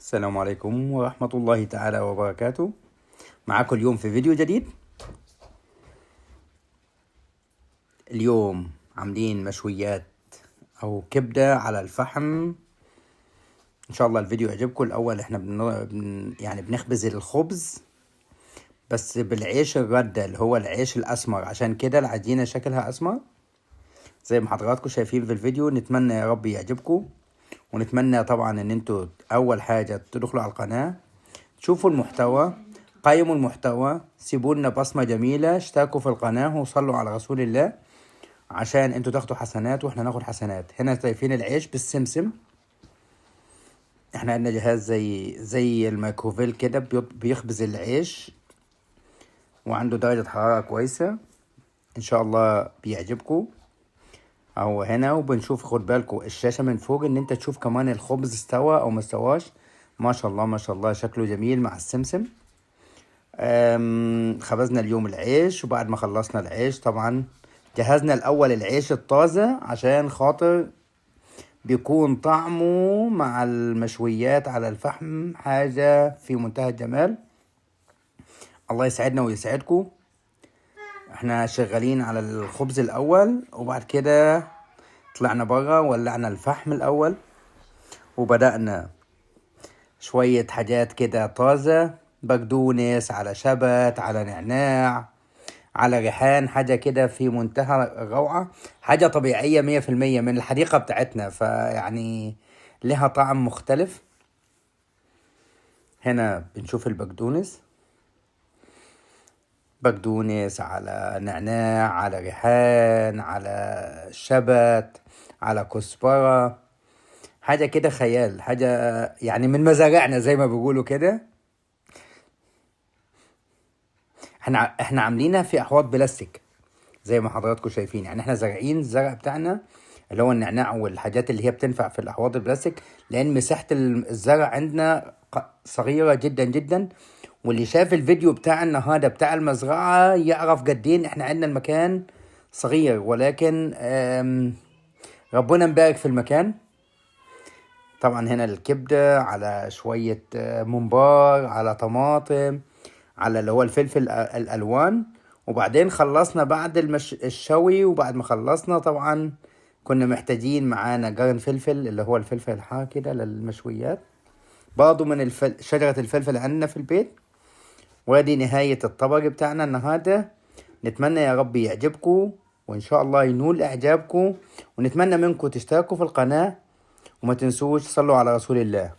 السلام عليكم ورحمة الله تعالى وبركاته. معاكم اليوم في فيديو جديد. اليوم عاملين مشويات أو كبدة على الفحم. إن شاء الله الفيديو يعجبكم. الأول إحنا يعني بنخبز الخبز بس بالعيش الردة اللي هو العيش الأسمر، عشان كده العجينة شكلها أسمر زي ما حضراتكم شايفين في الفيديو. نتمنى يا رب يعجبكم، ونتمنى طبعا ان انتوا اول حاجة تدخلوا على القناة تشوفوا المحتوى، قيموا المحتوى، سيبوا لنا بصمة جميلة، اشتركوا في القناة وصلوا على رسول الله عشان انتوا تاخدوا حسنات واحنا ناخد حسنات. هنا شايفين العيش بالسمسم، احنا عندنا جهاز زي الميكروفيل كده بيخبز العيش وعنده درجة حرارة كويسة. ان شاء الله بيعجبكم. اهو هنا وبنشوف، خد بالكم الشاشة من فوق ان انت تشوف كمان الخبز استوى او ما استواش. ما شاء الله ما شاء الله شكله جميل مع السمسم. خبزنا اليوم العيش، وبعد ما خلصنا العيش طبعا جهزنا الاول العيش الطازة عشان خاطر بيكون طعمه مع المشويات على الفحم حاجة في منتهى الجمال. الله يسعدنا ويسعدكم. احنا شغالين على الخبز الاول، وبعد كده طلعنا برا ولعنا الفحم الاول وبدأنا شوية حاجات كده طازة، بقدونس على شبت على نعناع على ريحان، حاجة كده في منتهى الروعة، حاجة طبيعية 100% من الحديقة بتاعتنا، فيعني لها طعم مختلف. هنا بنشوف البقدونس، بقدونس على نعناع على ريحان على شبت على كزبرة، حاجة كده خيال، حاجة يعني من مزارعنا زي ما بيقولوا كده. احنا عاملينها في احواض بلاستيك زي ما حضراتكم شايفين، يعني احنا زارعين الزرع بتاعنا اللي هو النعناع والحاجات اللي هي بتنفع في الاحواض البلاستيك، لان مساحة الزرع عندنا صغيرة جدا جدا. واللي شاف الفيديو بتاع النهارده بتاع المزرعة يعرف قد ايه احنا عندنا المكان صغير، ولكن ربنا مبارك في المكان. طبعا هنا الكبدة على شوية ممبار على طماطم على اللي هو الفلفل الألوان. وبعدين خلصنا بعد الشوي، وبعد ما خلصنا طبعا كنا محتاجين معانا قرن فلفل اللي هو الفلفل الحار كده للمشويات، برضو من شجرة الفلفل عندنا في البيت. وادي نهاية الطبق بتاعنا النهاردة. نتمنى يا رب يعجبكم وإن شاء الله ينول إعجابكم، ونتمنى منكم تشتركوا في القناة وما تنسوش تصلوا على رسول الله.